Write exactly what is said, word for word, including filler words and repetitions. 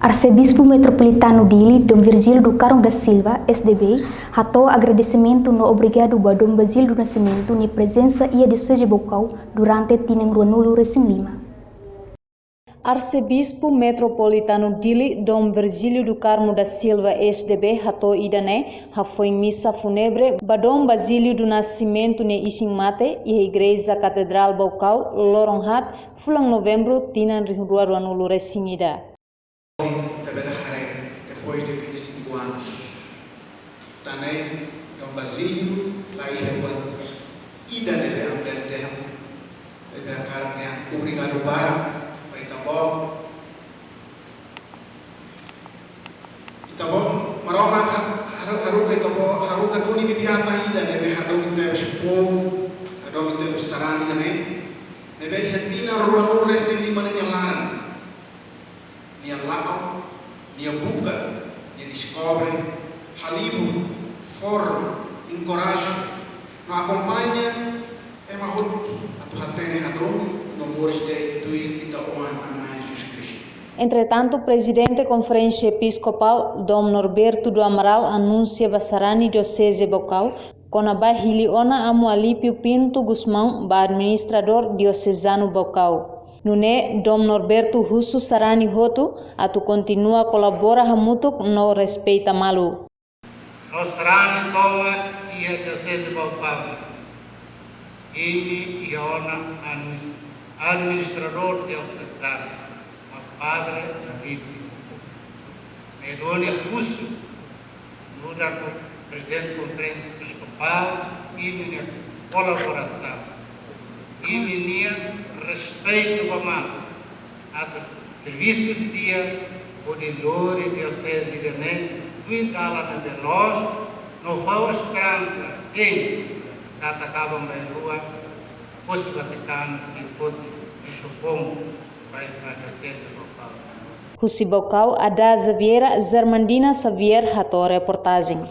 Arsebispu Metropolitanu Dili, Dom Virgílio do Carmo da Silva, S D B, hato'o agradesimentu no obrigadu ba Dom Basílio do Nascimento nia prezensa iha Dioseze Baucau durante tinan ruanulu resin lima. Arsebispu Metropolitanu Dili, Dom Virgílio do Carmo da Silva, S D B, hato'o ida-ne'e hafoin misa fúnebre ba Dom Basílio do Nascimento nia isin-mate iha Igreja Katedrál Baucau, loron haat, fulan Novembru, tinan rihun rua ruanulu resin ida. Ita bele haree, depois de vinte e cinco anos, ita-nia Dom Basílio la iha buat ida ne'ebé ambiente ham, ne'ebé hakarak dehan obrigadu barak ba Ita-Boot. Ita-Boot, Maromak ha-, haru-, haruka Ita-Boot, haruka duni bibi-atan ida ne'ebé hadomi tebes povu, hadomi tebes sarani ida-ne'e, ne'ebé iha tinan ruanulu resin lima nia laran, nia la'o, nia buka, nia deskobre, halibur, forma, enkoraja, no akompaña ema hotu atu hatene hadomi no moris de'it tuir Ita-Oan Aman Jesus Kristu. Entretantu, Prezidente Konferénsia Episkopál, Dom Norberto do Amaral, anunsia ba sarani Dioseze Baucau kona-ba hili ona Amu Alípio Pinto Gusmão ba Administradór Diosezanu Baucau. Nune'e, Dom Norberto husu sarani hotu atu kontinua kolabora hamutuk no respeita malu. No sarani tomak iha Dioseze Baucau, imi iha ona admi-, Administradór Diosezanu, mak Padre David. Ne'e duni husu nu'udar Prezidente Konferénsia Episkopál, imi-nia kolaborasaun, imi-nia respeitu ba malu, atu servisu di'ak hodi lori dioseze ida-ne'e tuir dalan ne'ebé loos, no fó esperansa, hein, katak aban-bainrua, Korte Vatikanu sei foti Bisu Bom ba dioseze Baucau. Husi Baucau, Adaza Vieira, Zermandina Xavier, hato'o reportajen.